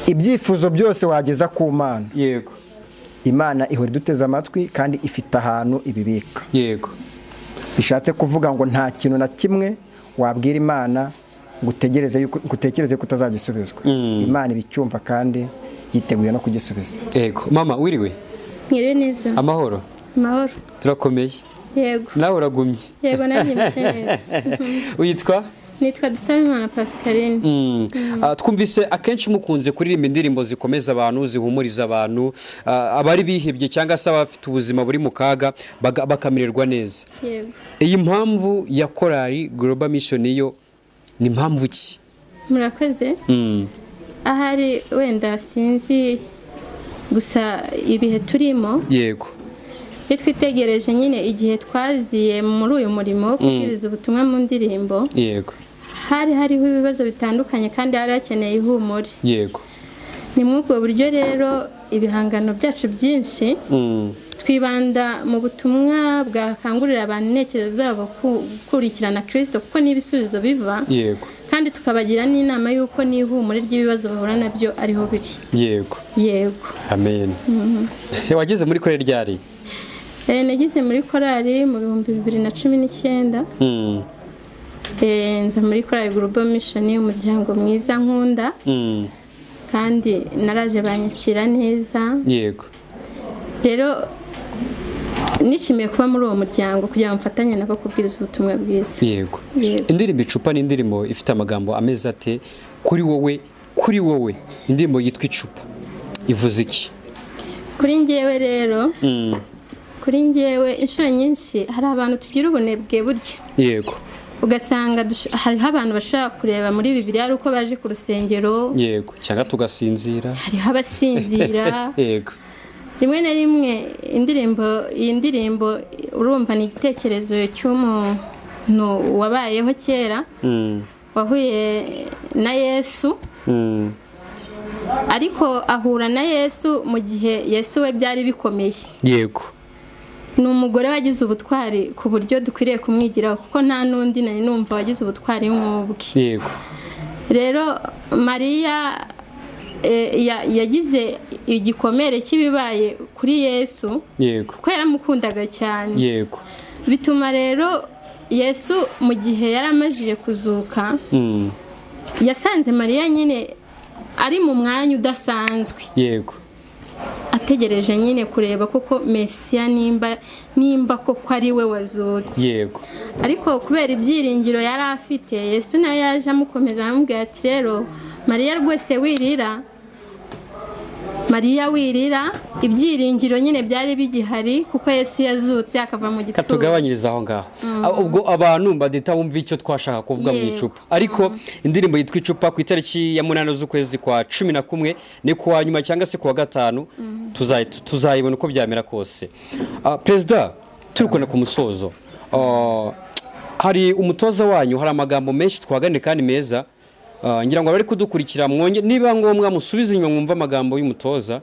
ibyifuzo byose wageza ku Mana, Imana ihora iduteze amatwi kandi ifite ahantu ibibika. Bishatse kuvuga ngo nta kintu na kimwe wabwira Imana ngo utegereze yuko, ngo utekereze ko utazagisubizwa. Imana ibicyumva kandi yiteguye no kugisubiza. Yego. Mama, wiriwe? Mwiriwe neza. Amahoro? Amahoro. Turakomeye. Yego. Nawe uragumye? Yego, nanjye meze neza. Witwa? Nitwa Dusabimana Pascaline. Twumvise akenshi mukunze kuririmba indirimbo zikomeza abantu, zihumuriza abantu, abari bihebye cyangwa se abafite ubuzima buri mu kaga bakamererwa neza. Yego. Iyi mpamvu ya korali Global Mission yo ni mpamvu ki? Murakoze. Ahari wenda sinzi, gusa ibihe turimo, iyo twitegereje nyine igihe twaziye muri uyu murimo wo kubwiriza ubutumwa mu ndirimbo, hari hariho ibibazo bitandukanye kandi hari hakeneye ihumure. Ni muri ubwo buryo rero ibihangano byacu byinshi twibanda mu butumwa bwakangurira abantu intekerezo zabo gukurikirana Kirisito, kuko n'ibisubizo biva, kandi tukabagira n'inama y'uko n'ihumure ry'ibibazo bahura nabyo ariho biri. Yego. Amen. Wageze muri korali ryari? Nageze muri korali mu 2019. Nza muri korali Global Mission, umuryango mwiza nkunda, kandi naraje banyakira neza. Rero nishimiye kuba muri uwo muryango kugira ngo mfatanye nabo kubwiriza ubutumwa bwiza. Yego. Indirimbo Icupa ni indirimbo ifite amagambo ameze ate kuri wowe? Kuri wowe indirimbo yitwa Icupa ivuze iki? Kuri njyewe rero, kuri njyewe inshuro nyinshi hari abantu tugira ubunebwe burya, ugasanga hariho abantu bashobora kureba muri Bibiliya ari uko baje ku rusengero. Yego, cyangwa tugasinzira. Hariho abasinzira. Rimwe na rimwe indirimbo, iyi ndirimbo urumva ni igitekerezo cy'umuntu wabayeho kera, wahuye na Yesu, ariko ahura na Yesu mu gihe Yesu we byari bikomeye. Ni umugore wagize ubutwari ku buryo dukwiriye kumwigiraho, kuko nta n'undi nari numva wagize ubutwari nk'ubwe. Rero Mariya yagize igikomere cy'ibibaye kuri Yesu, kuko yaramukundaga cyane. Bituma rero Yesu mu gihe yari amajije kuzuka, yasanze Mariya nyine ari mu mwanya udasanzwe, ategereje nyine kureba koko Mesiya nimba koko ari we wazutse. Ariko kubera ibyiringiro yari afite, Yesu nawe yaje amukomeza, aramubwira ati: "Rero Mariya rwose wirira, Mariya wirira." Ibyiringiro nyine byari bigihari kuko Yesu yazutse akava mu gituro. Katugabanyiriza aho ngaho. Ubwo abantu badahita bumva icyo twashaka kuvuga mu icupa, ariko indirimbo yitwa Icupa ku itariki ya 8 z'ukwezi kwa 11, ni ku wa nyuma cyangwa se ku wa gatanu, tuzayibona uko byamera kose. Perezida, turi kubona ku musozo. Hari umutoza wanyu, hari amagambo menshi twaganiriye kandi meza. Ngira ngo abari kudukurikira mwonge niba ngombwa musubize inyuma mwumve amagambo y'umutoza.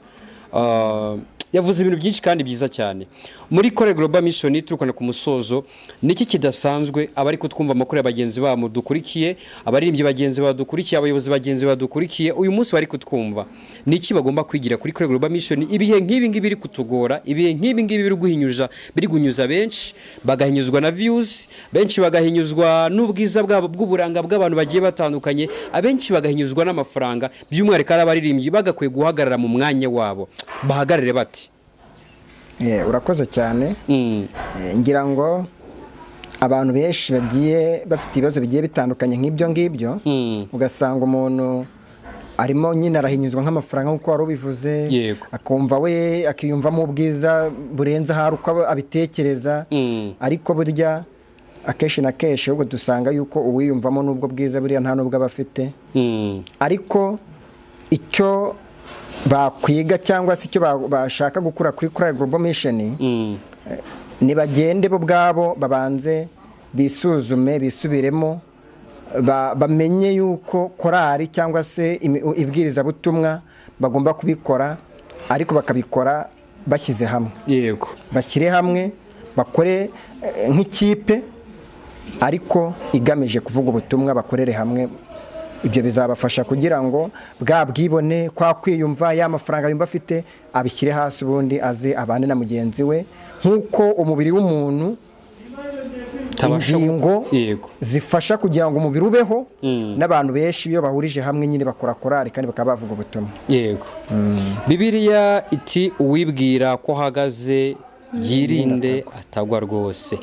Yavuze ibintu byinshi kandi byiza cyane. Muri Kore Global Mission, turi ku musozo, niki kidasanzwe abari kutwumva, amakuru ya bagenzi babo dukurikiye, abaririmbyi bagenzi badukurikiye, abayobozi bagenzi badukurikiye uyu munsi bari kutwumva, niki bagomba kwigira kuri Kore Global Mission ibihe nk'ibi ngibi biri kutugora, ibihe nk'ibi ngibi biri guhinyuza, biri guhinyuza benshi bagahinyuzwa na views, benshi bagahinyuzwa n'ubwiza bwabo bw'uburanga bw'abantu bagiye batandukanye, abenshi bagahinyuzwa n'amafaranga, by'umwihariko ari abaririmbyi bagakwiye guhagarara mu mwanya wabo, bahagarare bate? Urakoze cyane. Ngira ngo abantu benshi bagiye bafite ibibazo bigiye bitandukanye nk'ibyo ngibyo, ugasanga umuntu arimo nyine arahinyuzwa nk'amafaranga nk'uko wari ubivuze, akumva we akiyumvamo ubwiza burenze ahari uko abitekereza. Ariko burya akenshi na kenshi ahubwo dusanga yuko uwiyumvamo n'ubwo bwiza buriya nta n'ubwo aba afite. Ariko icyo bakwiga cyangwa se icyo bashaka gukura kuri Korali Global Mission, nibagende bo ubwabo babanze bisuzume, bisubiremo, bamenye yuko korali cyangwa se ibwirizabutumwa bagomba kubikora, ariko bakabikora bashyize hamwe. Bashyire hamwe bakore nk'ikipe ariko igamije kuvuga ubutumwa, bakorere hamwe. Ibyo bizabafasha kugira ngo bwa bwibone, kwa kwiyumva, ya mafaranga yumva afite abishyire hasi, ubundi aze abane na mugenzi we nk'uko umubiri w'umuntu ingingo zifasha kugira ngo umubiri ubeho. N'abantu benshi iyo bahurije hamwe nyine bakora korali kandi bakaba bavuga ubutumwa. Yego, Bibiliya iti: "Uwibwira ko ahagaze yirinde atagwa." Rwose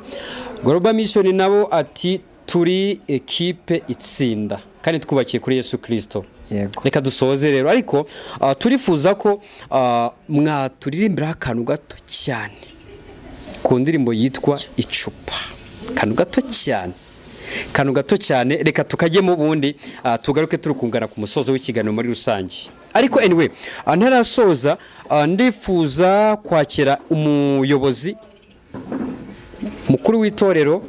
Global Mission nabo ati Turi ekipe itsinda kandi twubakiye kuri Yesu Kirisito. Yego. Reka dusoze rero, ariko turifuza ko mwaturirimbiraho akantu gato cyane ku ndirimbo yitwa Icupa. Akantu gato cyane, akantu gato cyane. Reka tukajyemo, ubundi tugaruke turi kungana ku musozo w'ikiganiro muri rusange. Ariko anyway, ntarasoza, ndifuza kwakira umuyobozi mukuru w'itorero.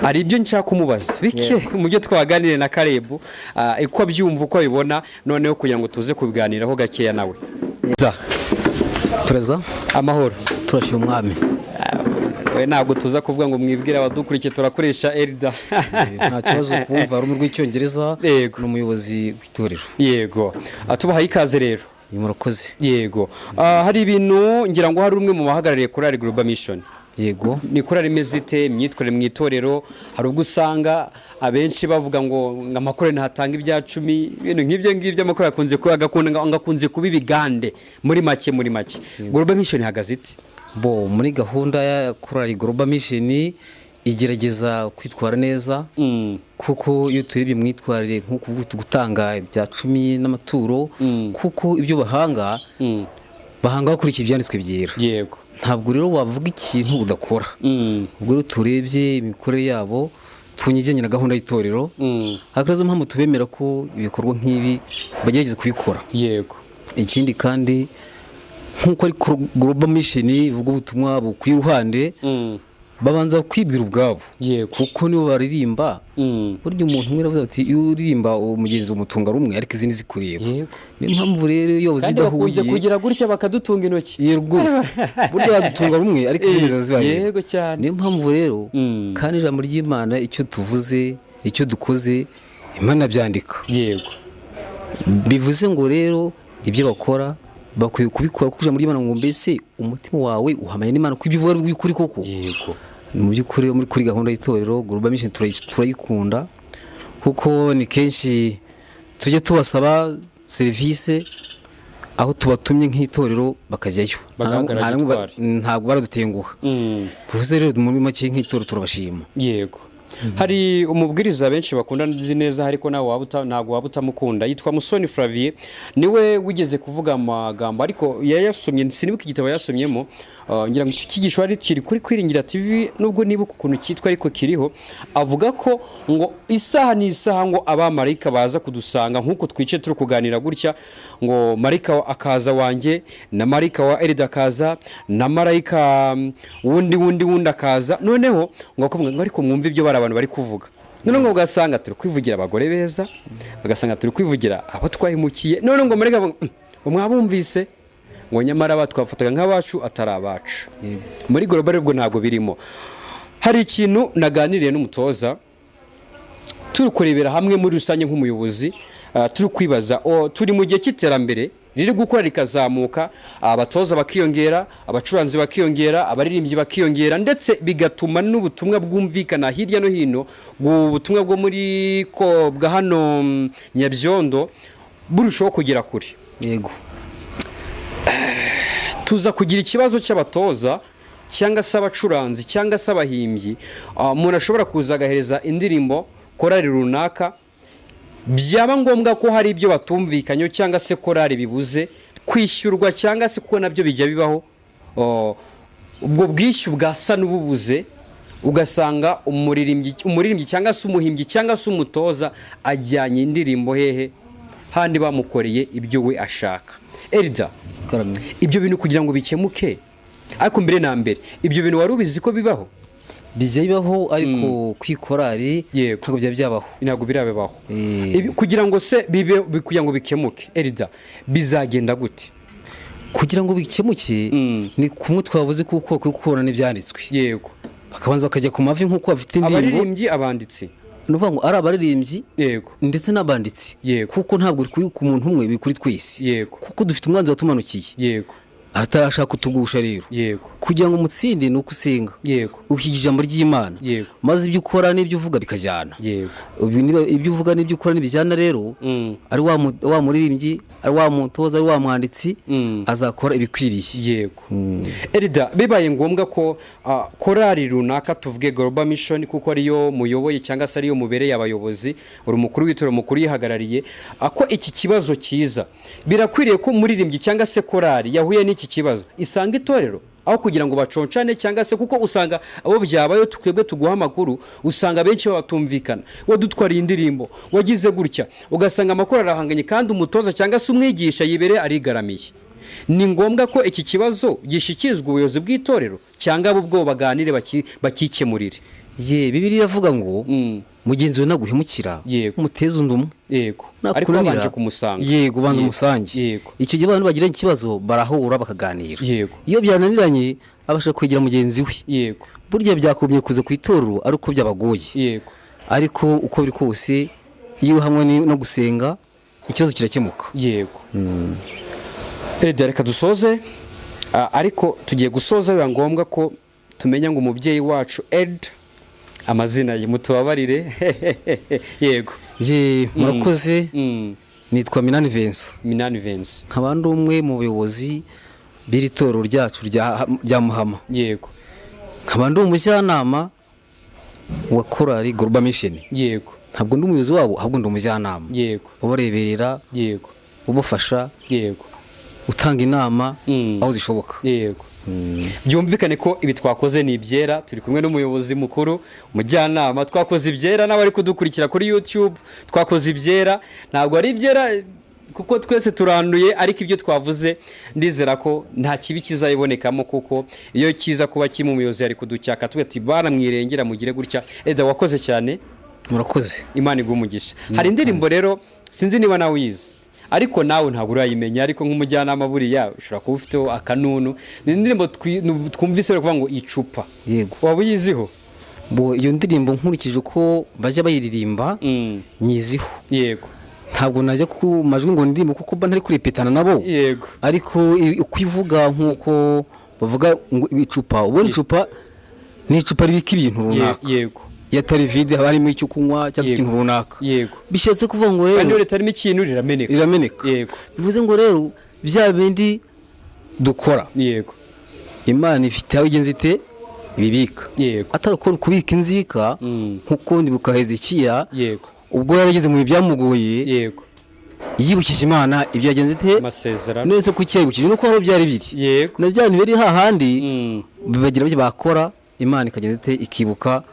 Hari ibyo nshaka kumubaza bike mu byo twaganiriye na Karebu, uko abyumva, uko abibona, noneho kugira ngo tuze kubiganiraho gakeya nawe. Perezida. Amahoro. Turashima Umwami. We, ntabwo tuza kuvuga ngo mwibwire abadukurikiye, turakoresha elder. Nta kibazo, kubumva ururimi rw'Icyongereza. Yego. Ni umuyobozi w'itorero. Yego. Tubahaye ikaze rero. Ni murakoze. Yego. Hari ibintu ngira ngo hari umwe mu bahagarariye korali Global Mission. Yego. Ni korali imeze ite? Imyitwarire mu itorero, hari ubwo usanga abenshi bavuga ngo amakorali ntatanga ibya cumi, ibintu nk'ibyo ngibyo. Amakorali akunze kuba ngo akunze kuba ibigande. Muri make Global Mission ihagaze ite? Bo, muri gahunda ya korali Global Mission igerageza kwitwara neza, kuko iyo turebye imyitwarire, nko kuvuga gutanga ibya cumi n'amaturo, kuko ibyo bahanga bahanga bakurikiye ibyanditswe byera. Ntabwo rero wavuga ikintu udakora. Ubwo rero turebye imikorere yabo, tunyijyanye na gahunda y'itorero, ariko arizo mpamvu tubemera ko ibikorwa nk'ibi bagerageza kubikora. Ikindi kandi, nk'uko ari Global Mission ivuga ubutumwa bukwiye iruhande, babanza kwibwira ubwabo, kuko nibo baririmba. Burya umuntu umwe aravuga ati: "Iyo uririmba umugenzi umutunga rumwe, ariko izindi zikureba." Niyo mpamvu rero iyo bavuze Kandi bakunze ibidahuye kugira gutya bakadutunga intoki. Ye rwose, burya badutunga rumwe, ariko izindi ziba zibareba. Yego cyane. Niyo mpamvu rero kandi ijambo ry'Imana, icyo tuvuze, icyo dukoze, Imana byandika. Bivuze ngo rero ibyo bakora bakwiye kubikora, kuko ijambo ry'Imana ngo: "Mbese umutima wawe uhamanye n'Imana ko ibyo uvuga ari ukuri koko?" Mu by'ukuri, muri kuri gahunda y'itorero Global Mission turayikunda, kuko ni kenshi tujya tubasaba serivisi, aho tubatumye nk'itorero bakajyayo. Bagahagarara gitwari. Ntabwo baradutenguha. Bivuze rero muri make, nk'itorero turabashima. Yego. Hari umubwiriza benshi bakunda, nzi neza, ariko nawe waba ntabwo waba utamukunda, yitwa Musoni Flavie. Niwe wigeze kuvuga amagambo, ariko yayasomye, sinibuka igitabo yasomyemo. Ngira ngo icyo cyigisho ari kiri kuri Kwiringira TV, nubwo nibuka ukuntu cyitwa, ariko kiriho. Avuga ko ngo isaha n'isaha ngo abamarayika baza kudusanga nk'uko twicaye turi kuganira gutya, ngo marayika akaza wanjye, na marayika wa elder akaza, na marayika wundi wundi wundi akaza, noneho ngo akavuga ngo: "Ariko mwumve ibyo bari abantu bari kuvuga." Noneho ngo ugasanga turi kwivugira abagore beza, bagasanga turi kwivugira abo twahemukiye. Noneho ngo marayika avuga, ngo mwabumvise?" Ngo nyamara aba twafataga nk'abacu atari abacu. Muri Global ubwo ntabwo birimo. Hari ikintu naganiriye n'umutoza, turi kurebera hamwe muri rusange nk'umuyobozi, turi kwibaza, turi mu gihe cy'iterambere riri gukora rikazamuka, abatoza bakiyongera, abacuranzi bakiyongera, abaririmbyi bakiyongera, ndetse bigatuma n'ubutumwa bwumvikana hirya no hino, ubutumwa bwo muri ko bwa hano Nyabyondo burushaho kugera kure. Tuza kugira ikibazo cy'abatoza cyangwa se abacuranzi cyangwa se abahimbyi. Umuntu ashobora kuza agahereza indirimbo korali runaka, byaba ngombwa ko hari ibyo batumvikanyeho cyangwa se korali bibuze kwishyurwa, cyangwa se kuko nabyo bijya bibaho, ubwo bwishyu bwasa n'ububuze, ugasanga umuririmbyi cyangwa se umuhimbyi cyangwa se umutoza ajyanye indirimbo hehe handi bamukoreye ibyo we ashaka. Elder, ibyo bintu kugira ngo bikemuke, ariko mbere na mbere, ibyo bintu wari ubizi ko bibaho? Bijya bibaho, ariko ku ikorari ntabwo byaba byabaho. Ntabwo birabaho. Kugira ngo se bibe, kugira ngo bikemuke, elder, bizagenda gute? Kugira ngo bikemuke, ni kumwe twavuze, kuko bakwiye gukorana n'ibyanditswe. Bakabanza bakajya ku mavi nk'uko bafite indirimbo. Abaririmbyi, abanditsi. Ni ukuvuga ngo ari abaririmbyi ndetse n'abanditsi, kuko ntabwo biri kuri ku muntu umwe, biri kuri twese, kuko dufite umwanzi watumanukiye. Aratashaka kutugusha rero. Yego. Kugira ngo umutsinde ni uko usenga. Yego. Ukiga ijambo ry'Imana. Yego. Maze ibyo ukora n'ibyo uvuga bikajyana. Yego. Ibyo uvuga n'ibyo ukora ntibijyana rero, ari wa muririmbyi, ari wa mutoza, ari wa mwanditsi, azakora ibikwiriye. Yego. Erida, bibaye ngombwa ko korali runaka, tuvuge Global Mission kuko ariyo muyoboye cyangwa se ariyo mubereye abayobozi, uri umukuru w'itorero mukuru yihagarariye, ko iki kibazo kiza, birakwiriye ko umuririmbyi cyangwa se korali yahuye n'iki kibazo isanga itorero aho kugira ngo baconcane, cyangwa se kuko usanga abo byabayo twebwe tuguha amakuru, usanga benshi batumvikana, wadutwariye indirimbo, wagize gutya, ugasanga amakuru arahanganye kandi umutoza cyangwa se umwigisha yibereye arigaramiye. Ni ngombwa ko iki kibazo gishyikirizwa ubuyobozi bw'itorero cyangwa abo ubwo baganire bakikemurire? Ye, Bibiliya iravuga ngo mugenzi we naguhemukira umuteze undi umwe. Yego, ariko wabanje kumusanga. Yego, ubanza umusange. Icyo gihe abantu bagiranye ikibazo barahura bakaganira. Yego. Iyo byananiranye abasha kwegera mugenzi we. Yego. Burya byakomye kuza ku itorero ari uko byabagoye. Yego. Ariko uko biri kose iyo hamwe no gusenga ikibazo kirakemuka. Yego. Erida, reka dusoze, ariko tugiye gusoza biba ngombwa ko tumenya ngo umubyeyi wacu Ed, amazina ye mutubabarire. Yego. Ye, murakoze. Nitwa Minani Vincent. Minani Vincent. Nkaba ndi umwe mu bayobozi b'iri torero ryacu rya Muhama. Yego. Nkaba ndi umujyanama wa korali Global Mission. Yego. Ntabwo ndi umuyobozi wabo, ahubwo ndi umujyanama. Yego. Ubareberera. Yego. Ubafasha. Yego. Utanga inama aho zishoboka. Yego. Byumvikane ko ibi twakoze ni ibyera, turi kumwe n'umuyobozi mukuru, umujyanama, twakoze ibyera n'abari kudukurikira kuri YouTube, twakoze ibyera, ntabwo ari ibyera kuko twese turanduye, ariko ibyo twavuze ndizera ko nta kibi kizayibonekamo, kuko iyo kiza kuba kimwe umuyobozi yari kuducyaka tugira ati baramwirengera mugire gutya. Eda, wakoze cyane. Murakoze. Imana iguhe umugisha. Hari indirimbo rero sinzi niba nawe uyizi, ariko nawe ntabwo urayimenya, ariko nk'umujyanama buriya ushobora kuba ufiteho akanunu. Ni indirimbo twumvise bari kuvuga ngo icupa. Yego. Waba uyiziho? Bo, iyo ndirimbo nkurikije uko bajya bayiririmba nyiziho. Yego. Ntabwo najya ku majwi ngo ndirimbo kuko mba ntari kurepetana nabo. Yego. Ariko uko ivuga nk'uko bavuga ngo icupa, ubundi icupa ni icupa ribika ibintu runaka. Yego. Iyo atari vide haba harimo icyo kunywa cyangwa ikintu runaka. Yego. Bishatse kuvuga ngo rero kandi iyo ritarimo ikintu rirameneka. Rirameneka. Yego. Bivuze ngo rero bya bindi dukora. Yego. Imana ifite aho igenza ite ibibika. Yego. Atari uko kubika inzika nkuko ndibuka Hezekiya. Yego. Ubwo yarageze mu byamugoye. Yego. Yibukije Imana ibyo yagenze ite amasezerano. Nese kuki yibukije nuko aho byari biri. Yego. Na bya biri hahandi bagira byo bakora, Imana ikagenza ite ikibuka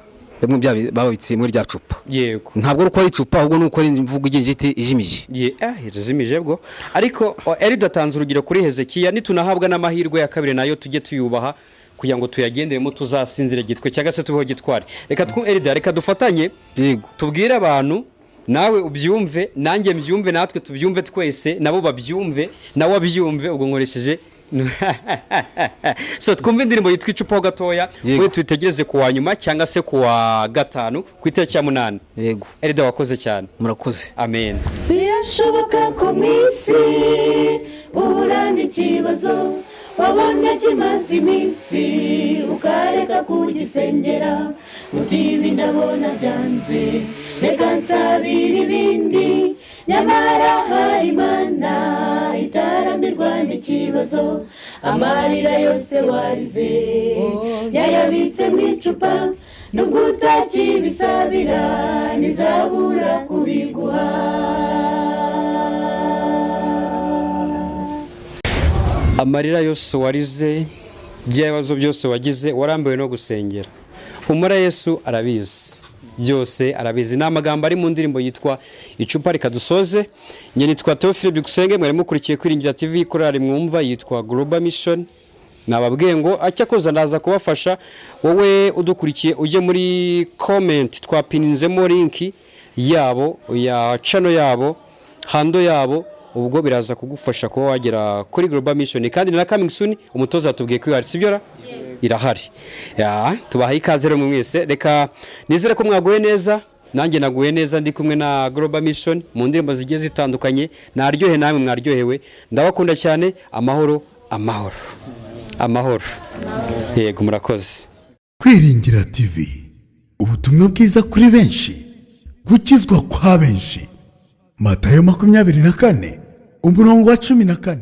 bimwe bya babitse muri rya cupa. Yego. Ntabwo ari uko ari icupa, ahubwo nuko ari imvugo igenje ite ijimije. Ye, izimije bwo. Ariko Elida atanze urugero kuri Hezekiya, nitunahabwa n'amahirwe ya kabiri nayo tujye tuyubaha kugira ngo tuyagenderemo tuzasinzire gitwe cyangwa se tubeho gitware. Reka Elida, reka dufatanye. Yego. Tubwire abantu, nawe ubyumve, nanjye mbyumve, natwe tubyumve twese, nabo babyumve, nawe abyumve, ubwo nkoresheje. So twumve indirimbo yitwa icupa ho gatoya, ubundi tuyitegereze ku wa nyuma cyangwa se ku wa gatanu ku itariki ya 8. Yego. Elida, wakoze cyane. Murakoze. Amen. Birashoboka ko mu isi uhura n'ikibazo wabona kimaze iminsi ukareka kugisengera, uti ibi ndabona byanze reka nsabire ibindi, nyamara hari Imana itarambirwa n'ikibazo, amarira yose warize yayabitse mu icupa, nubwo utakibisabira ntizabura kubiguha. Amarira yose warize, by'ibibazo byose wagize, warambiwe no gusengera, humura Yesu arabizi byose, arabizi. Ni amagambo ari mu ndirimbo yitwa icupa. Reka dusoze. Njye nitwa Theophile Byukusenge, mwari mukurikiye Kwiringira TV, korali mwumva yitwa Global Mission. Nababwiye ngo acyakoza ndaza kubafasha, wowe udukurikiye ujye muri comment, twapininzemo link yabo ya channel yabo, hando yabo, ubwo biraza kugufasha kuba wagera kuri Global Mission. Kandi na coming soon umutoza yatubwiye ko ihari, sibyo ra? Irahari. Ya, tubahaye ikaze rero mwese. Reka nizere ko mwaguye neza, nanjye naguye neza ndi kumwe na Global Mission mu ndirimbo zigiye zitandukanye. Naryohe namwe mwaryohewe. Ndabakunda cyane, amahoro Amahoro, amahoro. Yego, murakoze. Kwiringira TV, ubutumwa bwiza kuri benshi, gukizwa kwa benshi. Matayo 24 umurongo wa 14.